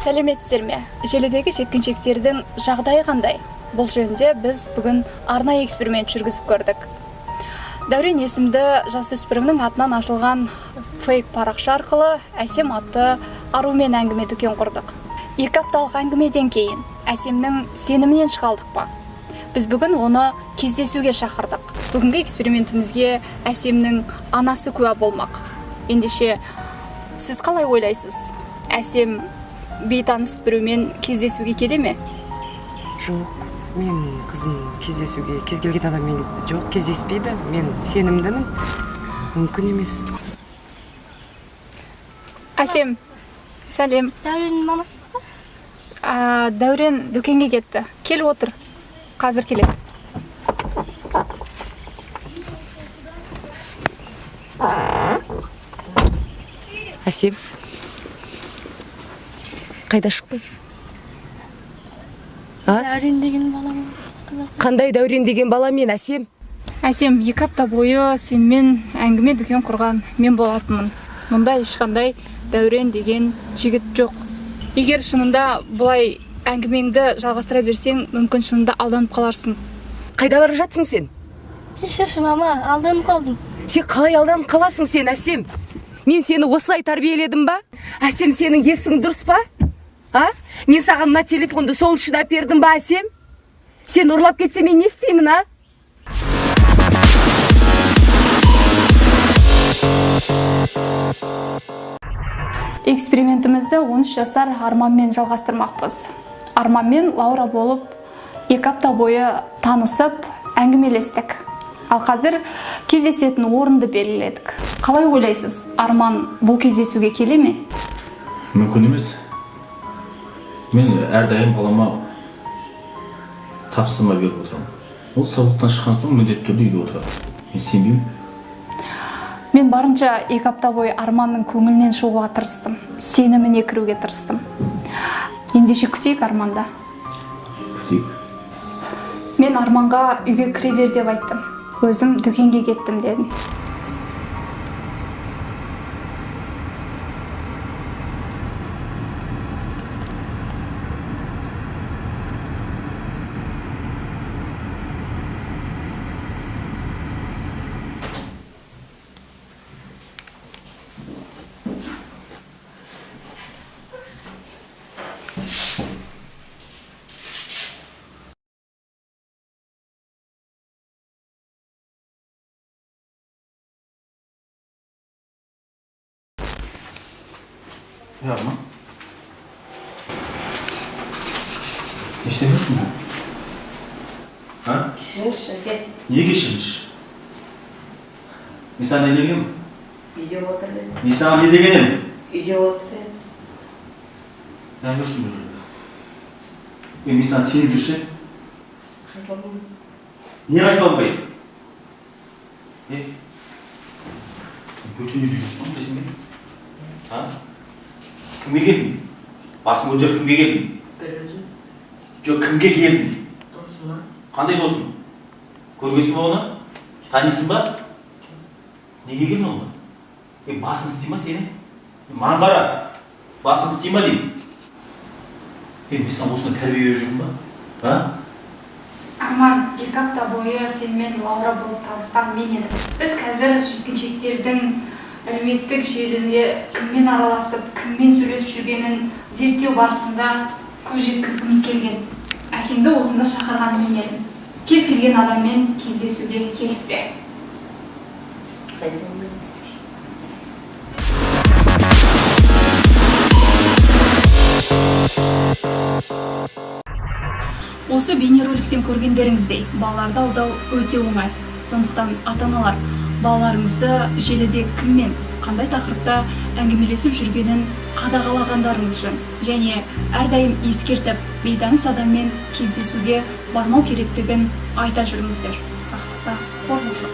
Сәлеметсіздер ме? Желідегі жеткіншектердің жағдайы қандай? Бұл жөнінде біз бүгін арнайы эксперимент жүргізіп көрдік. Дәурен есімді жасөспірімнің атынан ашылған фейк парақша арқылы Әсем атты арумен әңгіме дүкен құрдық. 2 апталық әңгімеден кейін Әсемнің сенімінен шыға алдық па? Біз бүгін оны кездесуге шақырдық. Бүгінгі экспериментімізге Әсемнің анасы куә болмақ. Ендеше, сіз қалай ойлайсыз? Әсем бейтаныс біреумен кездесуге келе ме? Жоқ, мен қызым кездесуге, кез келген адаммен жоқ, кездеспейді. Мен сенімдімін. Мүмкін емес. Әсем, сәлем. Дәуреннің мамасысыз ба? Дәурен дүкенге кетті. Кел отыр. Қазір келеді. Әсем, қайда шықтың? Дәурен деген баламен. Қандай Дәурен деген баламен, Әсем? Әсем, 2 апта бойы сенімен әңгіме дүкен құрған мен болатынмын. Мұнда ешқандай Дәурен деген жігіт жоқ. Егер шынында бұлай әңгімеңді жалғастыра берсең, мүмкін шынында алданып қаларсың. Қайда бара жатсың сен? Кешірші, мама, алданып қалдым. Сен қалай алданып қаласың сен, Әсем? Мен сені осылай тәрбиеледім ба? Әсем, сенің есің дұрыс па? А? Мен саған мына телефонды сол үшін әпердім ба, Әсем? Сен ұрлап кетсе мен не істеймін, а? Экспериментімізді 13 жасар Арманмен жалғастырмақпыз. Арманмен Лаура болып 2 апта бойы танысып, әңгімелестік. Ал қазір кездесетін орынды белгіледік. Қалай ойлайсыз, Арман бұл кездесуге келе ме? Мүмкін емес. Мен әрдайым балама тапсырма беріп отырамын. Ол сабақтан шыққан соң міндетті түрде үйде отырады. Мен сенбеймін. Мен барынша 2 апта бойы Арманның көңілінен шығуға тырыстым. Сеніміне кіруге тырыстым. Ендеше күтейік Арманды. Күтейік. Мен Арманға үйге кіре бер деп айттым. Өзім дүкенге кеттім дедім. Арман, не істеп жүрсің бұл? А? Кешіріңізші, әке. Не кешіріңізші? Мен саған не деген едім? Үйде отыр дедім. Мен саған не деген едім? Үйде отыр дедіңіз. Не жүрсің бұл жерде? Мен саған сеніп жүрсем? Қайталанбайды. Не қайталанбайды? Не? Бөтен үйде жүрсің ғой, білесің бе? А? Кімге келдің? Басын көтеріп кімге келдің? Bir өзім. Жоқ, кімге келдің? Досыма. Қандай досың? Көргенсің ба оны? Танисың ба? Неге келдің онда? Басын істей ма сені? Маған қара. Басын істей ма деймін. Мен саған осыны тәрбие беріп жүрмін ба? А? Арман, 2 апта бойы сенімен Лаура болып танысқан мен едім. Біз қазір жеткіншектердің әлеуметтік желіде кіммен араласып, кіммен сөйлесіп жүргенін зерттеу барысында көз жеткізгіміз келген. Әкеңді осында шақырған мен едім. Кез келген адаммен кездесуге келіспе. Осы бейнероликтен көргендеріңіздей, балаларды алдау өте оңай. Сондықтан ата-аналар балаларыңызды желіде кіммен, қандай тақырыпта әңгімелесіп жүргенін қадағалағандарыңыз жөн. Және әрдайым ескертіп, бейтаныс адаммен кездесуге бармау керектігін айта жүріңіздер. Сақтықта қорлық жоқ.